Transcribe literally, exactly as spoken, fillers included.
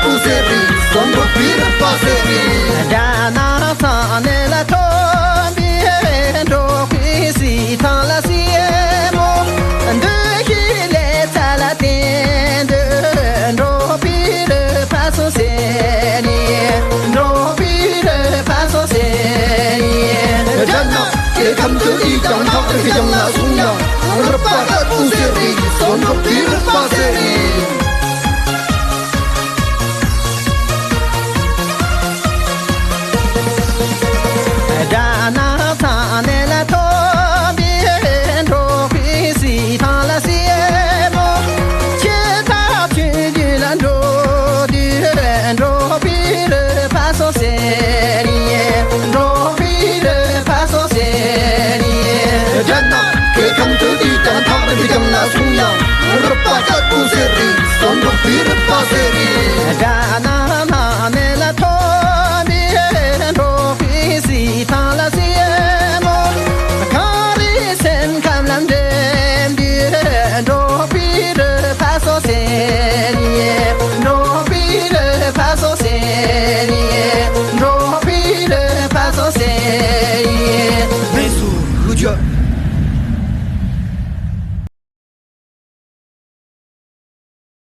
པོ་ཟེར་རེད། སོ་འགྲོ་བི་རི་པ་ཟེར་རེད། དགྲ་ནག་ཚང་ནས་ལ་ཐོན་པའི་འགྲོ་བའི་སྲིད་ཐང་ལ་སྲིད་མོ། འདུ་ཤེས་ལས་ཚ་ལ་བརྟེན་དུ་འགྲོ་བི་རི་པ་སོ་ཟེར་ནི། འགྲོ་བི་རི་པ་སོ་ཟེར་ནི། དགྲ་ནག་སྐྱེ་ཁམས་དུ་ཡི་ཀྱང་ཐག་རི་ཀྱང་ལ་སོང་ཡང་། རི་པ་ལྟ་བུ་ཟེར་རེད། སོ་འགྲོ་བི་རི་པ་ཟེར་རེད། དགྲ་ནག་ཚང་ནས་ལ་ཐོན་པའི་འགྲོ་བའི་སྲིད་ཐང་ལ་སྲིད་མོ། ཁྱེད་ཐག་ཆོད་རྒྱུ་ལ་འགྲོ་དུས་འགྲོ་བི་རི་པ་སོ་ཟེར་ནི། འགྲོ་བི་རི་པ་སོ་ཟེར་ནི། དགྲ་ནག་སྐྱེ་ཁམས་དུ་དུས་ཀྱང་ཐག་རི་ཀྱང་ལ་སོང་ཡང་། རི་པ་ལྟ་བུ་ཟེར་རེད། སོ་འགྲོ་བི་རི་པ་ཟེར་རེད། དགྲ་ནག་